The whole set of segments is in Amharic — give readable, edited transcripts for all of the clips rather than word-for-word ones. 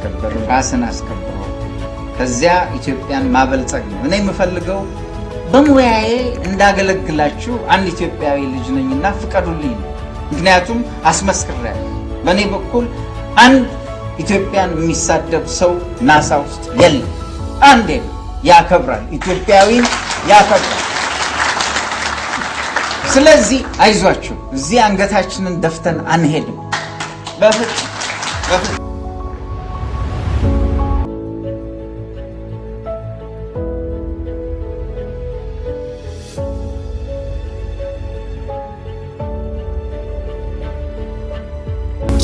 ማስከበር፣ ራስን አስከብሮ ከዚያ ኢትዮጵያን ማበልጸግ ነው። እኔ የምፈልገው በሙያዬ እንዳገለግላችሁ አንድ ኢትዮጵያዊ ልጅ ነኝና ፍቀዱልኝ ነው። ምክንያቱም አስመስክሬያለሁ። በእኔ በኩል አንድ ኢትዮጵያን የሚሳደብ ሰው ናሳ ውስጥ የለም። አንድ የለም። ያከብራል፣ ኢትዮጵያዊን ያከብራል። ስለዚህ አይዟችሁ፣ እዚህ አንገታችንን ደፍተን አንሄድም። በፍጹም በፍጹም።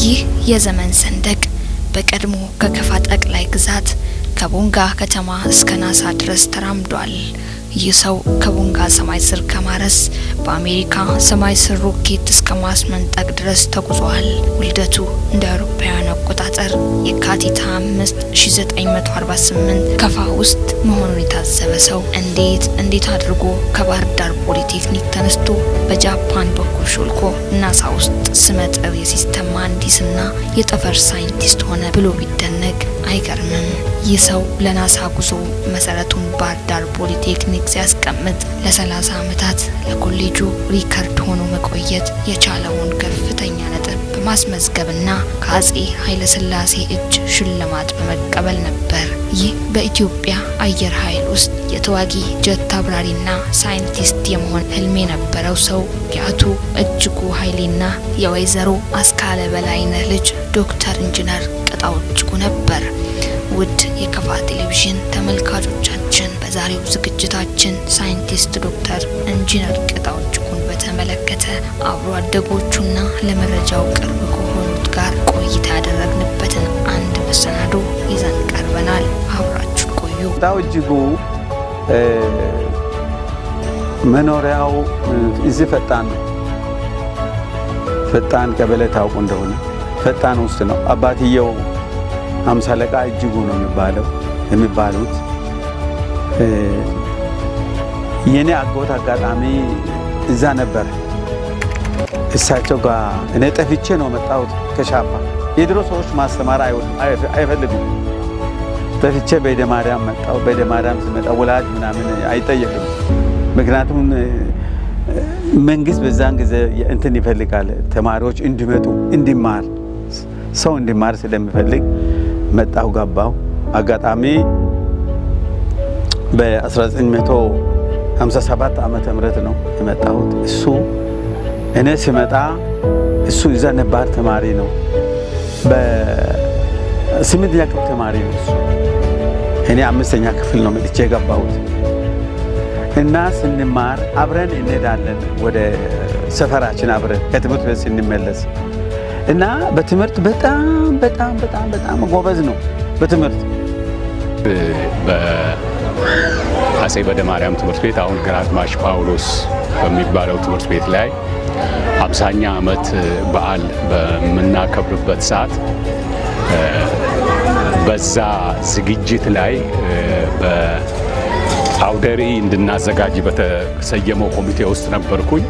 ይህ የዘመን ሰንደቅ በቀድሞ ከከፋ ጠቅላይ ግዛት ከቦንጋ ከተማ እስከ ናሳ ድረስ ተራምዷል። ይህ ሰው ከቦንጋ ሰማይ ስር ከማረስ በአሜሪካ ሰማይ ስር ሮኬት እስከ ማስመንጠቅ ድረስ ተጉዟል። ውልደቱ እንደ አውሮፓውያን አቆጣጠር የካቲት 5 1948 ከፋ ውስጥ መሆኑን የታዘበ ሰው እንዴት እንዴት አድርጎ ከባህር ዳር ፖሊቴክኒክ ተነስቶ በጃፓን በኩል ሾልኮ ናሳ ውስጥ ስመጥር የ system መሀንዲስና የጠፈር ሳይንቲስት ሆነ ብሎ ቢደነቅ አይገርምም። ይህ ሰው ለናሳ ጉዞ መሰረቱን ባህር ዳር ፖሊቴክኒክ ሲያስቀምጥ ለ30 ዓመታት ለኮሌጁ ሪከርድ ሆኖ መቆየት የቻለውን ከፍተኛ ነጥብ በማስመዝገብና ከአጼ ኃይለሥላሴ እጅ ሽልማት በመቀበል ነበር። ይህ በኢትዮጵያ አየር ኃይል ውስጥ የተዋጊ ጀት አብራሪና ሳይንቲስት የመሆን ህልም የነበረው ሰው የአቶ እጅጉ ኃይሌና የወይዘሮ አስካለ በላይነህ ልጅ ዶክተር ኢንጂነር ቅጣው እጅጉ ነበር። ውድ የከፋ ቴሌቪዥን ተመልካቾቻችን፣ በዛሬው ዝግጅታችን ሳይንቲስት ዶክተር ኢንጂነር ቅጣው እጅጉን በተመለከተ አብሮ አደጎቹና ለመረጃው ቅርብ ከሆኑት ጋር ቆይታ ያደረግንበትን አንድ መሰናዶ ይዘን ቀርበናል። አብራችሁ ቆዩ። ቅጣው እጅጉ መኖሪያው እዚህ ፈጣን ነው። ፈጣን ቀበሌ ታውቁ እንደሆነ ፈጣን ውስጥ ነው። አባትየው ሃምሳ አለቃ እጅጉ ነው የሚባሉት። የኔ አጎት አጋጣሚ እዛ ነበር። እሳቸው ጋር እኔ ጠፍቼ ነው መጣሁት ከሻባ። የድሮ ሰዎች ማስተማር አይፈልጉም። ጠፍቼ በእደ ማርያም መጣሁ። በእደ ማርያም ስመጣ ወላጅ ምናምን አይጠየቅም። ምክንያቱም መንግስት በዛን ጊዜ እንትን ይፈልጋል፣ ተማሪዎች እንዲመጡ እንዲማር ሰው እንዲማር ስለሚፈልግ መጣሁ፣ ገባሁ። አጋጣሚ በ1957 ዓመተ ምህረት ነው የመጣሁት። እሱ እኔ ስመጣ እሱ እዛ ነባር ተማሪ ነው። በ8ኛ ክፍል ተማሪ ነው እሱ። እኔ 5ኛ ክፍል ነው መጥቼ የገባሁት እና ስንማር አብረን እንሄዳለን ወደ ሰፈራችን አብረን ከትምህርት ቤት ስንመለስ እና በትምህርት በጣም በጣም በጣም በጣም ጎበዝ ነው በትምህርት። በአጼ በእደ ማርያም ትምህርት ቤት፣ አሁን ግራዝማች ጳውሎስ በሚባለው ትምህርት ቤት ላይ 50ኛ ዓመት በዓል በምናከብርበት ሰዓት በዛ ዝግጅት ላይ በአውደ ርዕይ እንድናዘጋጅ በተሰየመው ኮሚቴ ውስጥ ነበርኩኝ።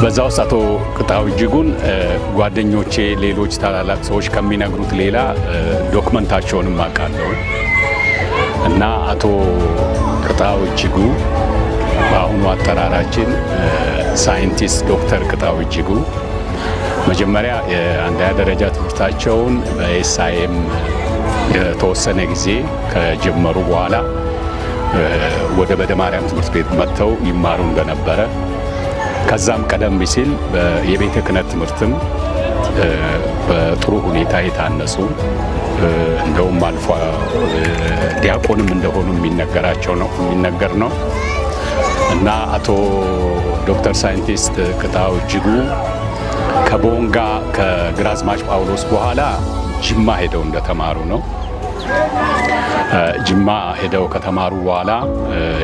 በዛ ውስጥ አቶ ቅጣው እጅጉን ጓደኞቼ፣ ሌሎች ታላላቅ ሰዎች ከሚነግሩት ሌላ document ኣቸውንም አውቃለሁ እና አቶ ቅጣው እጅጉ በአሁኑ አጠራራችን ሳይንቲስት ዶክተር ቅጣው እጅጉ መጀመሪያ የአንደኛ ደረጃ ትምህርታቸውን በ SIM የተወሰነ ጊዜ ከጀመሩ በኋላ ወደ በእደ ማርያም ትምህርት ቤት መጥተው ይማሩ እንደነበረ፣ ከዛም ቀደም ሲል የቤተ ክህነት ትምህርትም በጥሩ ሁኔታ የታነጹ፣ እንደውም አልፎ ዲያቆንም እንደሆኑ የሚነገራቸው ነው የሚነገር ነው። እና አቶ ዶክተር ሳይንቲስት ቅጣው እጅጉ ከቦንጋ ከግራዝማች ጳውሎስ በኋላ ጅማ ሄደው እንደተማሩ ነው። ጅማ ሄደው ከተማሩ በኋላ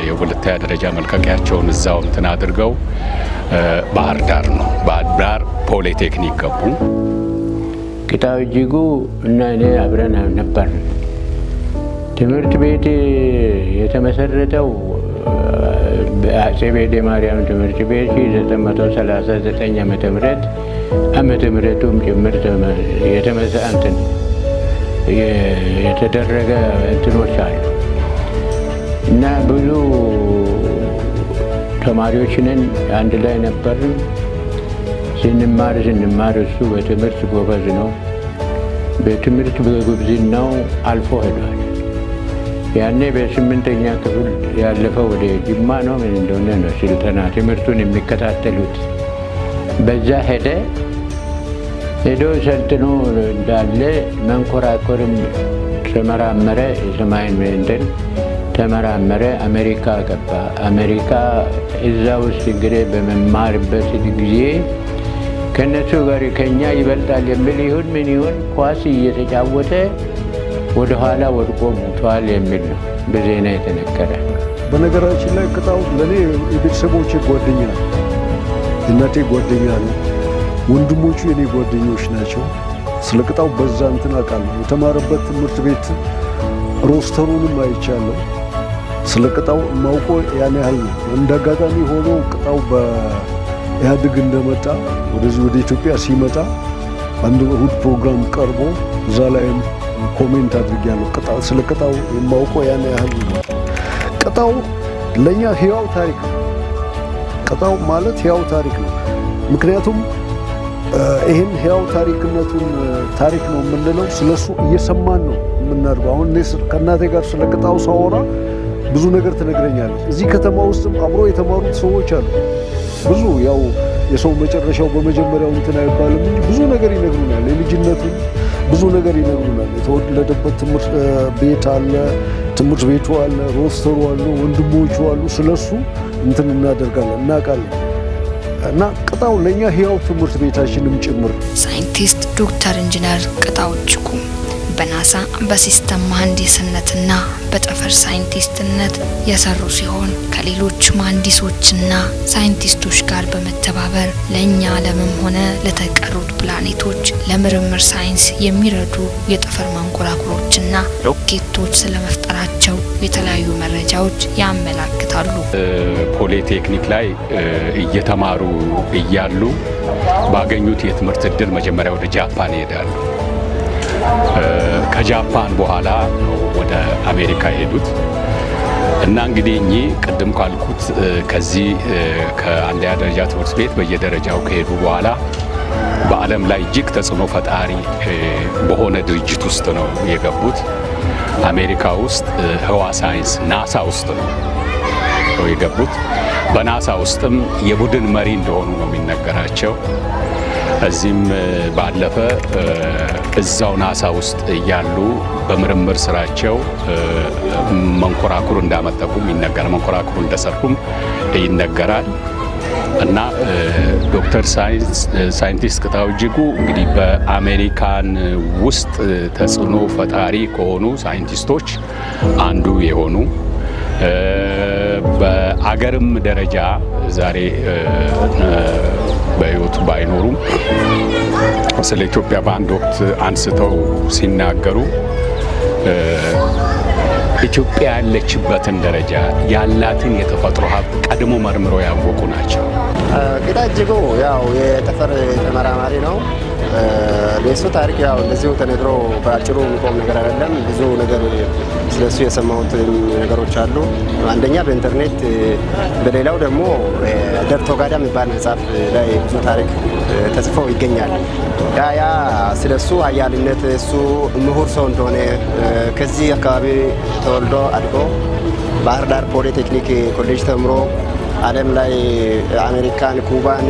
የሁለተኛ ደረጃ መልቀቂያቸውን እዛው እንትን አድርገው ባህር ዳር ነው፣ ባህር ዳር ፖሊቴክኒክ ገቡ። ቅጣው እጅጉ እና እኔ አብረን ነበር። ትምህርት ቤት የተመሰረተው በአፄ በእደ ማርያም ትምህርት ቤት 1939 ዓመተ ምህረት፣ ዓመተ ምህረቱም ጭምር የተመሰ እንትን የተደረገ እንትኖች አሉ እና ብዙ ተማሪዎች ነን፣ አንድ ላይ ነበርን። ስንማር ስንማር እሱ በትምህርት ጎበዝ ነው። በትምህርት በጉብዝናው አልፎ ሄዷል። ያኔ በስምንተኛ ክፍል ያለፈው ወደ ጅማ ነው ምን እንደሆነ ነው ስልጠና ትምህርቱን የሚከታተሉት። በዛ ሄደ። ሄዶ ሰልጥኖ እንዳለ መንኮራኩርም ተመራመረ። የሰማይን እንትን ተመራመረ። አሜሪካ ገባ። አሜሪካ እዛ ውስጥ እንግዲህ በመማርበት ጊዜ ከነሱ ጋር ከኛ ይበልጣል የሚል ይሁን ምን ይሁን ኳስ እየተጫወተ ወደኋላ ወድቆ ሙቷል የሚል ነው በዜና የተነገረ። በነገራችን ላይ ቅጣው ለእኔ የቤተሰቦቼ ጓደኛ ነው፣ የእናቴ ጓደኛ ነው። ወንድሞቹ የኔ ጓደኞች ናቸው። ስለ ቅጣው በዛ እንትን አውቃለሁ። የተማረበት ትምህርት ቤት roster ኡንም አይቻለሁ። ስለ ቅጣው የማውቀው ያን ያህል ነው። እንደ አጋጣሚ ሆኖ ቅጣው በኢህአዴግ እንደመጣ ወደዚህ ወደ ኢትዮጵያ ሲመጣ አንድ እሁድ ፕሮግራም ቀርቦ እዛ ላይም comment አድርጌያለሁ። ስለ ቅጣው የማውቀው ያን ያህል ነው። ቅጣው ለኛ ህያው ታሪክ ነው። ቅጣው ማለት ህያው ታሪክ ነው። ምክንያቱም ይህን ህያው ታሪክነቱን ታሪክ ነው የምንለው ስለሱ እየሰማን ነው የምናድገው። አሁን እኔ ከእናቴ ጋር ስለ ቅጣው ሳወራ ብዙ ነገር ትነግረኛለች። እዚህ ከተማ ውስጥም አብሮ የተማሩት ሰዎች አሉ። ብዙ ያው የሰው መጨረሻው በመጀመሪያው እንትን አይባልም እንጂ ብዙ ነገር ይነግሩናል። የልጅነቱን ብዙ ነገር ይነግሩናል። የተወለደበት ትምህርት ቤት አለ፣ ትምህርት ቤቱ አለ፣ roster ኡ አለ፣ ወንድሞቹ አሉ። ስለሱ እንትን እናደርጋለን፣ እናውቃለን። እና ቅጣው ለኛ ህያው ትምህርት ቤታችንም ጭምር። ሳይንቲስት ዶክተር ኢንጂነር ቅጣው እጅጉ በናሳ በ system መሀንዲስነትና በጠፈር ሳይንቲስትነት የሰሩ ሲሆን ከሌሎች መሀንዲሶችና ሳይንቲስቶች ጋር በመተባበር ለእኛ ዓለምም ሆነ ለተቀሩት ፕላኔቶች ለምርምር ሳይንስ የሚረዱ የጠፈር መንኮራኩሮችና ሮኬቶች ስለመፍጠራቸው የተለያዩ መረጃዎች ያመላክታሉ። ፖሊቴክኒክ ላይ እየተማሩ እያሉ ባገኙት የትምህርት እድል መጀመሪያ ወደ ጃፓን ይሄዳሉ። ከጃፓን በኋላ ነው ወደ አሜሪካ የሄዱት። እና እንግዲህ እኚህ ቅድም ካልኩት ከዚህ ከአንደኛ ደረጃ ትምህርት ቤት በየደረጃው ከሄዱ በኋላ በዓለም ላይ እጅግ ተጽዕኖ ፈጣሪ በሆነ ድርጅት ውስጥ ነው የገቡት። አሜሪካ ውስጥ ህዋ ሳይንስ ናሳ ውስጥ ነው የገቡት። በናሳ ውስጥም የቡድን መሪ እንደሆኑ ነው የሚነገራቸው። እዚህም ባለፈ እዛው ናሳ ውስጥ እያሉ በምርምር ስራቸው መንኮራኩር እንዳመጠቁም ይነገራል። መንኮራኩር እንደሰሩም ይነገራል። እና ዶክተር ሳይንቲስት ቅጣው እጅጉ እንግዲህ በአሜሪካን ውስጥ ተጽዕኖ ፈጣሪ ከሆኑ ሳይንቲስቶች አንዱ የሆኑ፣ በአገርም ደረጃ ዛሬ በሕይወቱ ባይኖሩም ስለ ኢትዮጵያ በአንድ ወቅት አንስተው ሲናገሩ ኢትዮጵያ ያለችበትን ደረጃ፣ ያላትን የተፈጥሮ ሀብት ቀድሞ መርምሮ ያወቁ ናቸው። ቅጣው እጅጉ ያው የጠፈር ተመራማሪ ነው። የእሱ ታሪክ ያው እንደዚሁ ተነግሮ በአጭሩ የሚቆም ነገር አይደለም። ብዙ ነገር ስለሱ የሰማሁት ነገሮች አሉ። አንደኛ በኢንተርኔት፣ በሌላው ደግሞ ደርቶጋዳ የሚባል መጽሐፍ ላይ ብዙ ታሪክ ተጽፎ ይገኛል። ያ ስለሱ ኃያልነት፣ እሱ ምሁር ሰው እንደሆነ፣ ከዚህ አካባቢ ተወልዶ አድጎ ባህር ዳር ፖሊቴክኒክ ኮሌጅ ተምሮ ዓለም ላይ አሜሪካን፣ ኩባን፣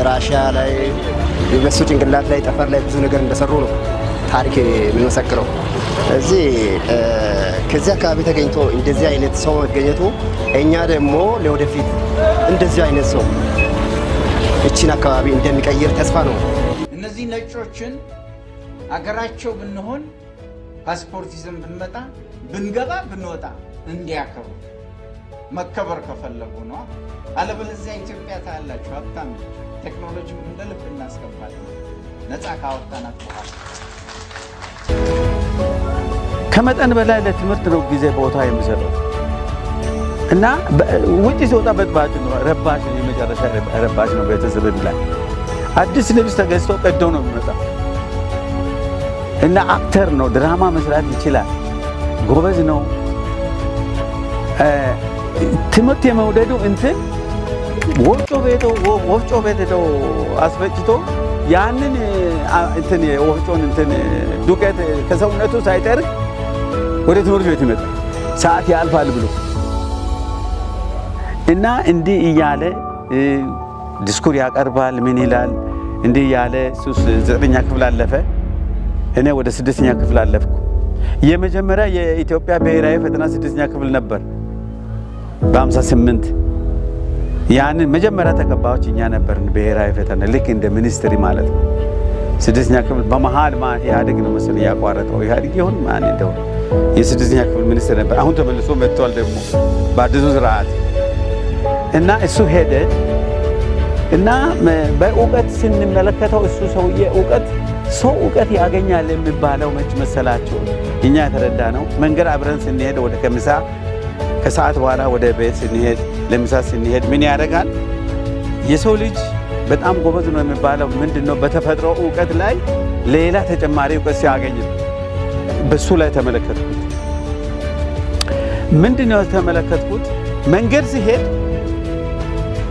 ራሽያ ላይ በሱ ጭንቅላት ላይ ጠፈር ላይ ብዙ ነገር እንደሰሩ ነው ታሪክ የሚመሰክረው። እዚህ ከዚህ አካባቢ ተገኝቶ እንደዚህ አይነት ሰው መገኘቱ እኛ ደግሞ ለወደፊት እንደዚህ አይነት ሰው እቺን አካባቢ እንደሚቀይር ተስፋ ነው። እነዚህ ነጮችን አገራቸው ብንሆን ፓስፖርት ይዘን ብንመጣ፣ ብንገባ ብንወጣ እንዲያከብሩ፣ መከበር ከፈለጉ ነው። አለበለዚያ ኢትዮጵያ ታያላችሁ፣ ሀብታም ነች። ቴክኖሎጂም እንደ ልብ እናስገባለን ነፃ ካወጣናት በኋላ። ከመጠን በላይ ለትምህርት ነው ጊዜ ቦታ የሚሰጠው እና ውጭ ሲወጣ በጥባጭ ነው፣ ረባሽ ነው፣ የመጨረሻ ረባሽ ነው። ቤተሰብ ላይ አዲስ ልብስ ተገዝቶ ቀዶ ነው የሚመጣው። እና actor ነው፣ ድራማ መስራት ይችላል፣ ጎበዝ ነው። ትምህርት የመውደዱ እንትን ወፍጮ ቤት ሄዶ አስፈጭቶ ያንን እንትን ወፍጮን እንትን ዱቄት ከሰውነቱ ሳይጠርግ ወደ ትምህርት ቤት ይመጣል። ሰዓት ያልፋል ብሎ። እና እንዲህ እያለ ዲስኩር ያቀርባል። ምን ይላል? እንዲህ እያለ እሱ ዘጠነኛ ክፍል አለፈ። እኔ ወደ ስድስተኛ ክፍል አለፍኩ። የመጀመሪያ የኢትዮጵያ ብሔራዊ ፈተና ስድስተኛ ክፍል ነበር በ58። ያንን መጀመሪያ ተቀባዮች እኛ ነበርን። ብሔራዊ ፈተና ልክ እንደ ministry ማለት ነው። ስድስተኛ ክፍል በመሀል ኢህአዴግ ነው መሰለኝ ያቋረጠው፣ ኢህአዴግ ይሁን ማን እንደው የስድስተኛ ክፍል ሚኒስትር ነበር። አሁን ተመልሶ መጥቷል ደግሞ በአዲሱ ስርዓት። እና እሱ ሄደ እና በእውቀት ስንመለከተው እሱ ሰውዬ እውቀት ሰው እውቀት ያገኛል የሚባለው መች መሰላችሁ? እኛ የተረዳነው መንገድ አብረን ስንሄድ ወደ ከምሳ ከሰዓት በኋላ ወደ ቤት ስንሄድ፣ ለምሳ ስንሄድ ምን ያደርጋል? የሰው ልጅ በጣም ጎበዝ ነው የሚባለው ምንድን ነው? በተፈጥሮ እውቀት ላይ ሌላ ተጨማሪ እውቀት ሲያገኝ ነው። በሱ ላይ ተመለከትኩት። ምንድን ነው የተመለከትኩት? መንገድ ሲሄድ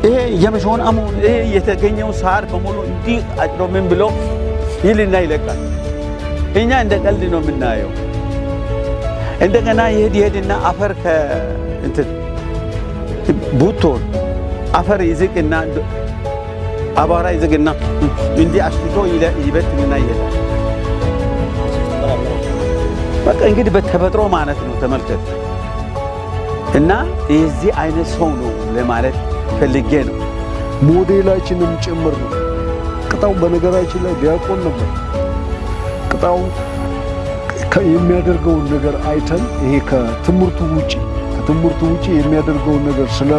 ይሄ የመሾን አሙን ይሄ የተገኘው ሳር በሙሉ እንዲህ አጭዶ ምን ብሎ ይልና ይለቃል። እኛ እንደ ቀልድ ነው የምናየው። እንደገና ይሄድ ይሄድና አፈር ከእንትን ቡቶን አፈር ይዝቅና አቧራ ይዝቅና እንዲህ አሽትቶ ይበትንና ይሄዳል። በቃ እንግዲህ በተፈጥሮ ማለት ነው። ተመልከት። እና የዚህ አይነት ሰው ነው ለማለት ፈልጌ ነው። ሞዴላችንም ጭምር ነው። ቅጣው በነገራችን ላይ ዲያቆን ነበር። ቅጣው የሚያደርገውን ነገር አይተን ይሄ ከትምህርቱ ውጪ የሚያደርገውን ነገር ስለ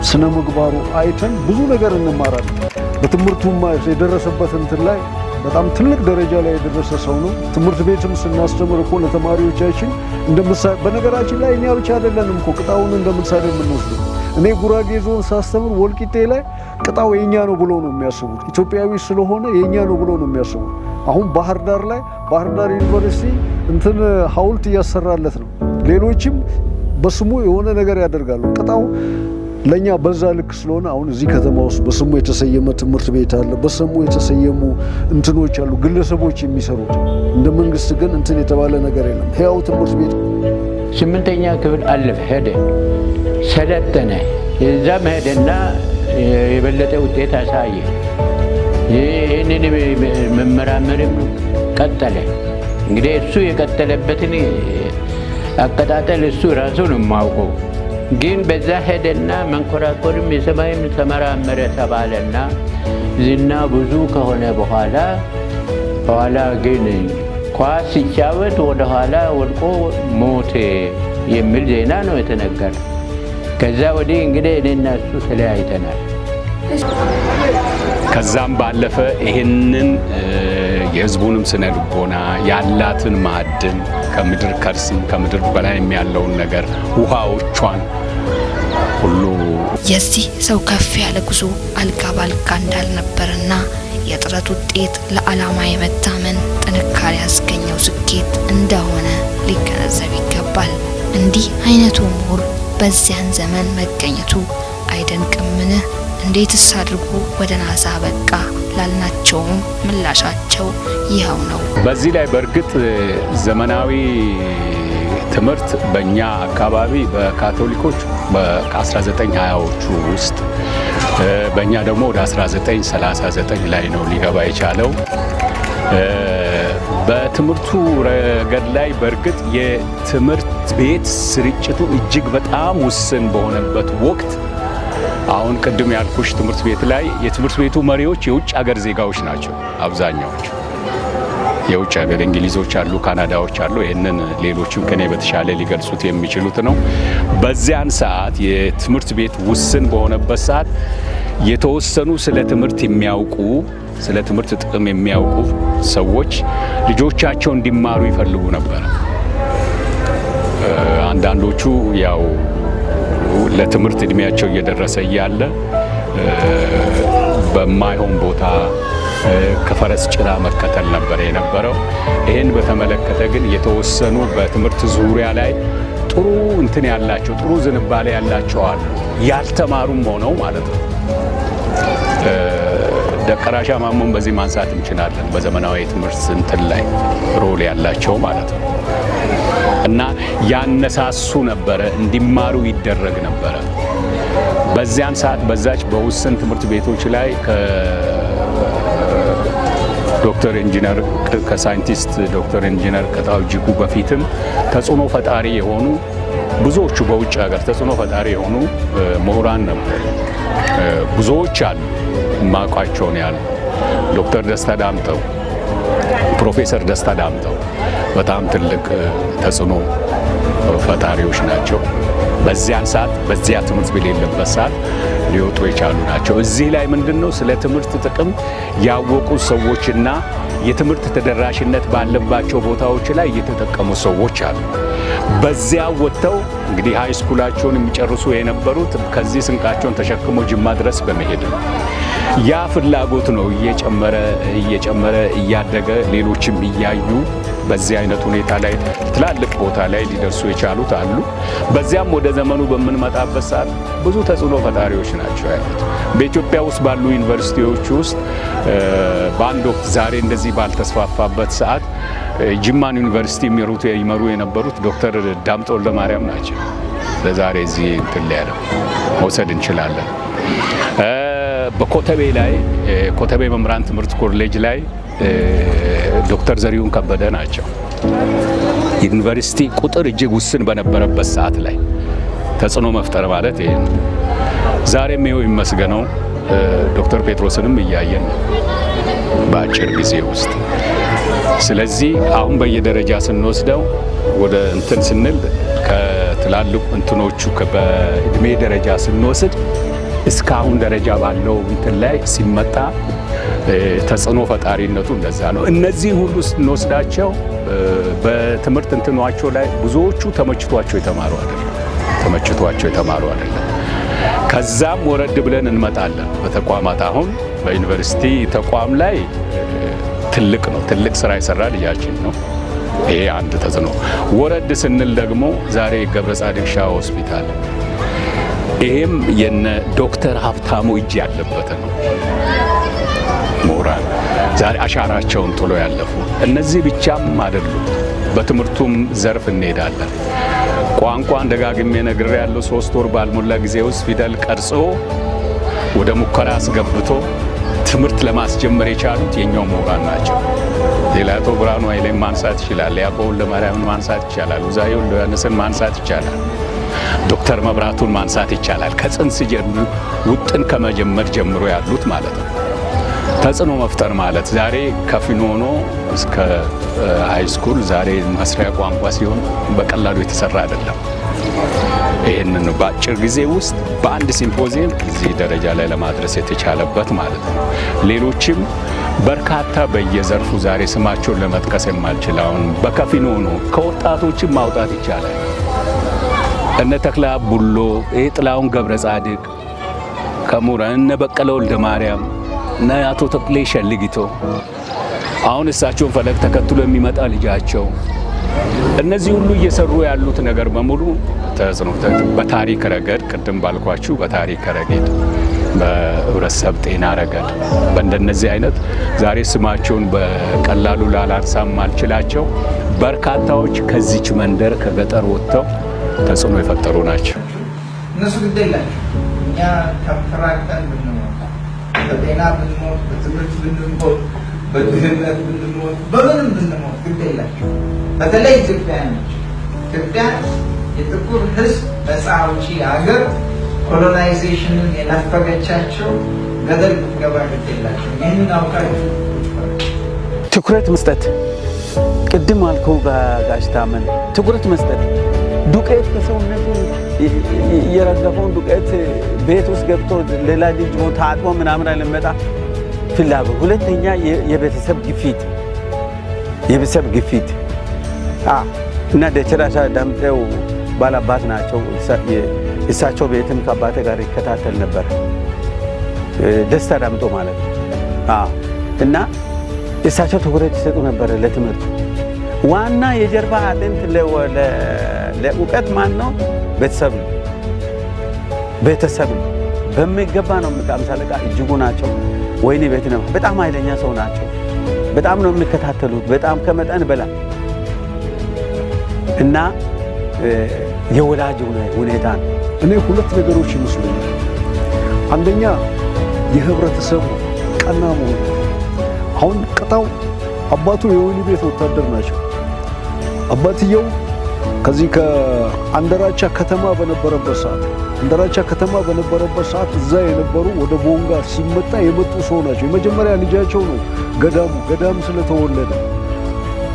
ስነ ምግባሩ አይተን ብዙ ነገር እንማራለን። በትምህርቱማ የደረሰበት እንትን ላይ በጣም ትልቅ ደረጃ ላይ የደረሰ ሰው ነው። ትምህርት ቤትም ስናስተምር እኮ ለተማሪዎቻችን እንደ ምሳሌ፣ በነገራችን ላይ እኛ ብቻ አይደለንም እኮ ቅጣውን እንደ ምሳሌ የምንወስደው። እኔ ጉራጌ ዞን ሳስተምር ወልቂጤ ላይ ቅጣው የኛ ነው ብሎ ነው የሚያስቡት። ኢትዮጵያዊ ስለሆነ የኛ ነው ብሎ ነው የሚያስቡት። አሁን ባህር ዳር ላይ ባህር ዳር ዩኒቨርሲቲ እንትን ሐውልት እያሰራለት ነው። ሌሎችም በስሙ የሆነ ነገር ያደርጋሉ። ቅጣው ለኛ በዛ ልክ ስለሆነ አሁን እዚህ ከተማ ውስጥ በስሙ የተሰየመ ትምህርት ቤት አለ። በስሙ የተሰየሙ እንትኖች አሉ፣ ግለሰቦች የሚሰሩት። እንደ መንግስት ግን እንትን የተባለ ነገር የለም። ሕያው ትምህርት ቤት። ስምንተኛ ክፍል አለፈ፣ ሄደ፣ ሰለጠነ። እዛም ሄደና የበለጠ ውጤት አሳየ። ይህንን መመራመርም ቀጠለ። እንግዲህ እሱ የቀጠለበትን አቀጣጠል እሱ ራሱ ነው የማውቀው። ግን በዛ ሄደና መንኮራኮርም የሰማይም ተመራመረ ተባለና ዝና ብዙ ከሆነ በኋላ በኋላ ግን ኳስ ሲጫወት ወደኋላ ወድቆ ሞተ የሚል ዜና ነው የተነገረ። ከዛ ወዲህ እንግዲህ እኔና እሱ ተለያይተናል። ከዛም ባለፈ ይህንን የህዝቡንም ስነ ልቦና፣ ያላትን ማዕድን፣ ከምድር ከርስም ከምድር በላይም ያለውን ነገር፣ ውሃዎቿን ሁሉ የዚህ ሰው ከፍ ያለ ጉዞ አልጋ ባልጋ እንዳልነበርና የጥረት ውጤት፣ ለዓላማ የመታመን ጥንካሬ ያስገኘው ስኬት እንደሆነ ሊገነዘብ ይገባል። እንዲህ አይነቱ ምሁር በዚያን ዘመን መገኘቱ አይደንቅምን? እንዴትስ አድርጎ ወደ ናሳ በቃ ላልናቸውም ምላሻቸው ይኸው ነው። በዚህ ላይ በእርግጥ ዘመናዊ ትምህርት በእኛ አካባቢ በካቶሊኮች በ1920ዎቹ ውስጥ፣ በእኛ ደግሞ ወደ 1939 ላይ ነው ሊገባ የቻለው። በትምህርቱ ረገድ ላይ በእርግጥ የትምህርት ቤት ስርጭቱ እጅግ በጣም ውስን በሆነበት ወቅት አሁን ቅድም ያልኩሽ ትምህርት ቤት ላይ የትምህርት ቤቱ መሪዎች የውጭ ሀገር ዜጋዎች ናቸው አብዛኛዎቹ። የውጭ ሀገር እንግሊዞች አሉ፣ ካናዳዎች አሉ። ይህንን ሌሎችም ከኔ በተሻለ ሊገልጹት የሚችሉት ነው። በዚያን ሰዓት የትምህርት ቤት ውስን በሆነበት ሰዓት የተወሰኑ ስለ ትምህርት የሚያውቁ፣ ስለ ትምህርት ጥቅም የሚያውቁ ሰዎች ልጆቻቸው እንዲማሩ ይፈልጉ ነበር። አንዳንዶቹ ያው ለትምህርት እድሜያቸው እየደረሰ እያለ በማይሆን ቦታ ከፈረስ ጭራ መከተል ነበር የነበረው። ይህን በተመለከተ ግን የተወሰኑ በትምህርት ዙሪያ ላይ ጥሩ እንትን ያላቸው፣ ጥሩ ዝንባሌ ያላቸው አሉ፣ ያልተማሩም ሆነው ማለት ነው። ደቀራሻ ማሞን በዚህ ማንሳት እንችላለን። በዘመናዊ ትምህርት እንትን ላይ role ያላቸው ማለት ነው። እና ያነሳሱ ነበረ፣ እንዲማሩ ይደረግ ነበረ። በዚያን ሰዓት በዛች በውስን ትምህርት ቤቶች ላይ ከዶክተር ኢንጂነር፣ ከሳይንቲስት ዶክተር ኢንጂነር ቅጣው እጅጉ በፊትም ተጽዕኖ ፈጣሪ የሆኑ፣ ብዙዎቹ በውጭ ሀገር ተጽዕኖ ፈጣሪ የሆኑ ምሁራን ነበሩ። ብዙዎች አሉ ማቋቸውን ያሉ። ዶክተር ደስታ ዳምጠው፣ ፕሮፌሰር ደስታ ዳምጠው በጣም ትልቅ ተጽዕኖ ፈጣሪዎች ናቸው። በዚያን ሰዓት፣ በዚያ ትምህርት በሌለበት ሰዓት ሊወጡ የቻሉ ናቸው። እዚህ ላይ ምንድን ነው፣ ስለ ትምህርት ጥቅም ያወቁ ሰዎችና የትምህርት ተደራሽነት ባለባቸው ቦታዎች ላይ የተጠቀሙ ሰዎች አሉ። በዚያ ወጥተው እንግዲህ high school ኣቸውን የሚጨርሱ የነበሩት ከዚህ ስንቃቸውን ተሸክሞ ጅማ ድረስ በመሄድ ነው። ያ ፍላጎት ነው እየጨመረ እየጨመረ እያደገ፣ ሌሎችም እያዩ በዚህ አይነት ሁኔታ ላይ ትላልቅ ቦታ ላይ ሊደርሱ የቻሉት አሉ። በዚያም ወደ ዘመኑ በምንመጣበት ሰዓት ብዙ ተጽዕኖ ፈጣሪዎች ናቸው ያሉት። በኢትዮጵያ ውስጥ ባሉ ዩኒቨርሲቲዎች ውስጥ በአንድ ወቅት፣ ዛሬ እንደዚህ ባልተስፋፋበት ሰዓት፣ ጅማን ዩኒቨርሲቲ ይመሩ የነበሩት ዶክተር ዳምጠው ወልደማርያም ናቸው። ለዛሬ እዚህ እንትን ላይ ያለው መውሰድ እንችላለን። በኮተቤ ላይ፣ ኮተቤ መምህራን ትምህርት ኮሌጅ ላይ ዶክተር ዘሪሁን ከበደ ናቸው። ዩኒቨርሲቲ ቁጥር እጅግ ውስን በነበረበት ሰዓት ላይ ተጽዕኖ መፍጠር ማለት ይሄ ነው። ዛሬም ይኸው ይመስገነው ዶክተር ጴጥሮስንም እያየን ነው በአጭር ጊዜ ውስጥ። ስለዚህ አሁን በየደረጃ ስንወስደው፣ ወደ እንትን ስንል፣ ከትላልቅ እንትኖቹ በእድሜ ደረጃ ስንወስድ እስካሁን ደረጃ ባለው እንትን ላይ ሲመጣ ተጽዕኖ ፈጣሪነቱ እንደዛ ነው። እነዚህን ሁሉ ስንወስዳቸው በትምህርት እንትኗቸው ላይ ብዙዎቹ ተመችቷቸው የተማሩ አይደለም። ተመችቷቸው የተማሩ አይደለም። ከዛም ወረድ ብለን እንመጣለን። በተቋማት፣ አሁን በዩኒቨርሲቲ ተቋም ላይ ትልቅ ነው። ትልቅ ስራ የሰራ ልጃችን ነው። ይሄ አንድ ተጽዕኖ። ወረድ ስንል ደግሞ ዛሬ ገብረ ጻዲቅ ሻህ ሆስፒታል፣ ይሄም የነ ዶክተር ሀብታሙ እጅ ያለበት ነው። ምሁራን ዛሬ አሻራቸውን ጥሎ ያለፉ እነዚህ ብቻም አይደሉም። በትምህርቱም ዘርፍ እንሄዳለን። ቋንቋን ደጋግሜ ነግሬያለሁ። 3 ወር ባልሞላ ጊዜ ውስጥ ፊደል ቀርጾ ወደ ሙከራ አስገብቶ ትምህርት ለማስጀመር የቻሉት የኛው ምሁራን ናቸው። ሌላ አቶ ብርሃኑ ኃይሌን ማንሳት ይችላል። ያዕቆብ ወልደማርያምን ማንሳት ይቻላል። ውዛዬ ወልደዮሐንስን ማንሳት ይቻላል። ዶክተር መብራቱን ማንሳት ይቻላል። ከጽንስ ጀምሮ፣ ውጥን ከመጀመር ጀምሮ ያሉት ማለት ነው። ተጽዕኖ መፍጠር ማለት ዛሬ ከፊኖ ሆኖ እስከ high school ዛሬ መስሪያ ቋንቋ ሲሆን በቀላሉ የተሰራ አይደለም። ይህንን በአጭር ጊዜ ውስጥ በአንድ ሲምፖዚየም እዚህ ደረጃ ላይ ለማድረስ የተቻለበት ማለት ነው። ሌሎችም በርካታ በየዘርፉ ዛሬ ስማቸውን ለመጥቀስ የማልችል፣ አሁን በከፊኖ ሆኖ ከወጣቶችም ማውጣት ይቻላል። እነ ተክለ ቡሎ፣ ይህ ጥላሁን ገብረ ጻድቅ ከምሁራን፣ እነ በቀለ ወልደ ማርያም፣ እነ አቶ ተክሌ ሸልግቶ፣ አሁን እሳቸውን ፈለግ ተከትሎ የሚመጣ ልጃቸው፣ እነዚህ ሁሉ እየሰሩ ያሉት ነገር በሙሉ ተጽዕኖ በታሪክ ረገድ፣ ቅድም ባልኳችሁ በታሪክ ረገድ፣ በህብረተሰብ ጤና ረገድ፣ በእንደነዚህ አይነት ዛሬ ስማቸውን በቀላሉ ላላንሳም አልችላቸው በርካታዎች ከዚች መንደር ከገጠር ወጥተው ተጽዕኖ የፈጠሩ ናቸው። እነሱ ግድ የላቸው። እኛ ተንፈራግጠን ብንሞት፣ በጤና ብንሞት፣ በትምህርት ብንሞት፣ በድህነት ብንሞት፣ በምንም ብንሞት ግድ የላቸው። በተለይ ኢትዮጵያውያኖች፣ ኢትዮጵያ የጥቁር ሕዝብ ነፃ አውጪ ሀገር፣ colonization ን የነፈገቻቸው ገደል ብትገባ ግድ የላቸው። ይህንን አውቃችሁ ትኩረት መስጠት፣ ቅድም አልከው ጋሽ ታመን፣ ትኩረት መስጠት፣ ዱቄት ከሰውነቱ የረገፈውን ዱቄት ቤት ውስጥ ገብቶ ሌላ ልጅ ታጥቦ ምናምን አለመጣ ፍላጎት። ሁለተኛ የቤተሰብ ግፊት እና ደቸራሻ ዳምጤው ባላባት ናቸው። እሳቸው ቤትም ከአባቴ ጋር ይከታተል ነበር። ደስታ ዳምጦ ማለት ነው። እና እሳቸው ትኩረት ይሰጡ ነበረ ለትምህርት። ዋና የጀርባ አጥንት ለእውቀት ማን ነው? ቤተሰብ ነው። ቤተሰብ ነው በሚገባ ነው። አምሳ አለቃ እጅጉ ናቸው። ወይኔ ቤት ነው። በጣም ኃይለኛ ሰው ናቸው። በጣም ነው የሚከታተሉት፣ በጣም ከመጠን በላይ። እና የወላጅ ሁኔታ ነው። እኔ ሁለት ነገሮች ይመስሉኛል። አንደኛ የህብረተሰቡ ቀና መሆን። አሁን ቅጣው አባቱ የወህኒ ቤት ወታደር ናቸው። አባትየው ከዚህ ከአንደራቻ ከተማ በነበረበት ሰዓት፣ አንደራቻ ከተማ በነበረበት ሰዓት እዛ የነበሩ ወደ ቦንጋ ሲመጣ የመጡ ሰው ናቸው። የመጀመሪያ ልጃቸው ነው ገዳሙ ገዳም ስለተወለደ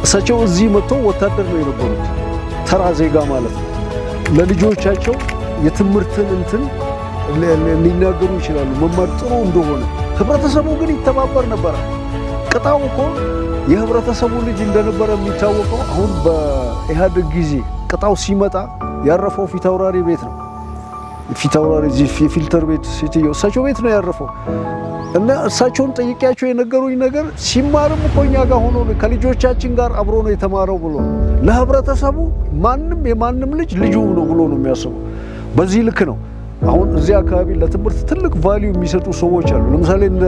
እሳቸው እዚህ መጥተው ወታደር ነው የነበሩት፣ ተራ ዜጋ ማለት ነው። ለልጆቻቸው የትምህርትን እንትን ሊናገሩ ይችላሉ፣ መማር ጥሩ እንደሆነ። ህብረተሰቡ ግን ይተባበር ነበረ። ቅጣው እኮ የህብረተሰቡ ልጅ እንደነበረ የሚታወቀው አሁን በኢህአዴግ ጊዜ ቅጣው ሲመጣ ያረፈው ፊታውራሪ ቤት ነው። ፊታውራሪ እዚህ የፊልተር ቤት ሴትየው እሳቸው ቤት ነው ያረፈው። እና እሳቸውን ጠይቄያቸው የነገሩኝ ነገር ሲማርም እኮ እኛ ጋር ሆኖ ከልጆቻችን ጋር አብሮ ነው የተማረው ብሎ፣ ለህብረተሰቡ ማንም የማንም ልጅ ልጁ ነው ብሎ ነው የሚያስበው። በዚህ ልክ ነው። አሁን እዚህ አካባቢ ለትምህርት ትልቅ value የሚሰጡ ሰዎች አሉ። ለምሳሌ እንደ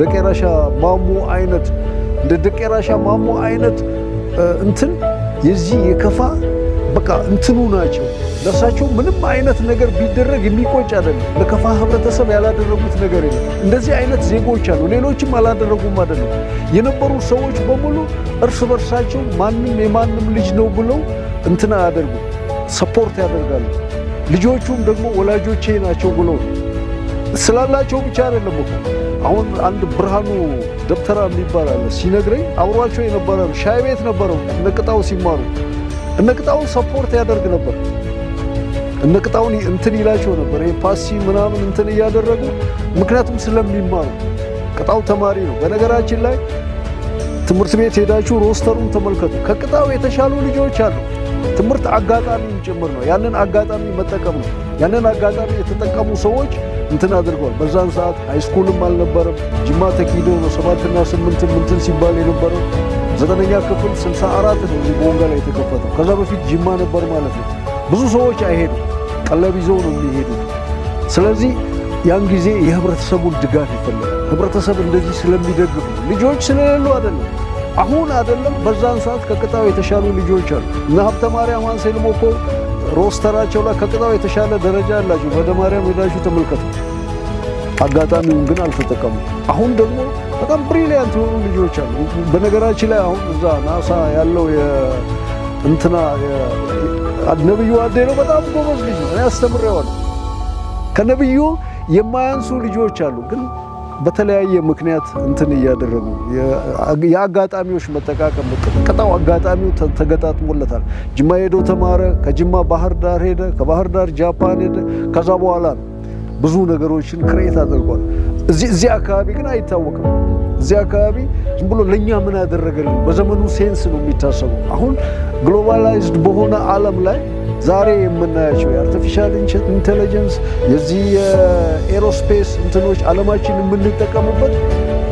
ደቄራሻ ማሞ አይነት፣ እንደ ደቄራሻ ማሞ አይነት እንትን የዚህ የከፋ በቃ እንትኑ ናቸው። ለእሳቸው ምንም አይነት ነገር ቢደረግ የሚቆጭ አይደለም። ለከፋ ህብረተሰብ ያላደረጉት ነገር የለም። እንደዚህ አይነት ዜጎች አሉ። ሌሎችም አላደረጉም አይደለም። የነበሩ ሰዎች በሙሉ እርስ በርሳቸው ማንም የማንም ልጅ ነው ብለው እንትን አያደርጉ፣ support ያደርጋሉ። ልጆቹም ደግሞ ወላጆቼ ናቸው ብለው ስላላቸው ብቻ አይደለም እኮ። አሁን አንድ ብርሃኑ ደብተራ የሚባል አለ፣ ሲነግረኝ አብሯቸው የነበረ ሻይ ቤት ነበረው። እነቅጣው ሲማሩ እነቅጣውን support ያደርግ ነበር። እነቅጣውን እንትን ይላቸው ነበር። ይሄ ፓሲ ምናምን እንትን እያደረጉ፣ ምክንያቱም ስለሚማሩ፣ ቅጣው ተማሪ ነው። በነገራችን ላይ ትምህርት ቤት ሄዳችሁ roster ኡን ተመልከቱ። ከቅጣው የተሻሉ ልጆች አሉ። ትምህርት አጋጣሚም ጭምር ነው። ያንን አጋጣሚ መጠቀም ነው። ያንን አጋጣሚ የተጠቀሙ ሰዎች እንትን አድርገዋል። በዛን ሰዓት high school ም አልነበረም። ጅማ ተኪዶ ነው ሰባትና ስምንትም እንትን ሲባል የነበረው። ዘጠነኛ ክፍል 64 ነው እዚህ ቦንጋ ላይ የተከፈተው። ከዛ በፊት ጅማ ነበር ማለት ነው። ብዙ ሰዎች አይሄዱም፣ ቀለብ ይዘው ነው የሚሄዱት። ስለዚህ ያን ጊዜ የህብረተሰቡን ድጋፍ ይፈልጋል። ህብረተሰብ እንደዚህ ስለሚደግፍ ነው፣ ልጆች ስለሌሉ አይደለም። አሁን አይደለም፣ በዛን ሰዓት ከቅጣው የተሻሉ ልጆች አሉ። እነ ሀብተ ማርያም አንሴልሞ እኮ roster ኣቸው ላይ ከቅጣው የተሻለ ደረጃ አላቸው። ወደ ማርያም ሄዳችሁ ተመልከቱ። አጋጣሚውን ግን አልተጠቀሙም። አሁን ደግሞ በጣም brilliant የሆኑ ልጆች አሉ። በነገራችን ላይ አሁን እዛ ናሳ ያለው እንትና ነብዩ አዴ ነው። በጣም ጎበዝ ልጅ ነው። እኔ አስተምሬዋለሁ። ከነብዩ የማያንሱ ልጆች አሉ፣ ግን በተለያየ ምክንያት እንትን እያደረጉ የአጋጣሚዎች መጠቃቀም። ቅጣው አጋጣሚው ተገጣጥሞለታል። ጅማ ሄዶ ተማረ። ከጅማ ባህር ዳር ሄደ። ከባህር ዳር ጃፓን ሄደ። ከዛ በኋላ ነው ብዙ ነገሮችን create አድርጓል። እዚህ አካባቢ ግን አይታወቅም። እዚህ አካባቢ ዝም ብሎ ለኛ ምን ያደረገልን በዘመኑ sense ነው የሚታሰበው። አሁን globalized በሆነ ዓለም ላይ ዛሬ የምናያቸው የ artificial intelligence፣ የዚህ የ aerospace እንትኖች፣ ዓለማችን የምንጠቀሙበት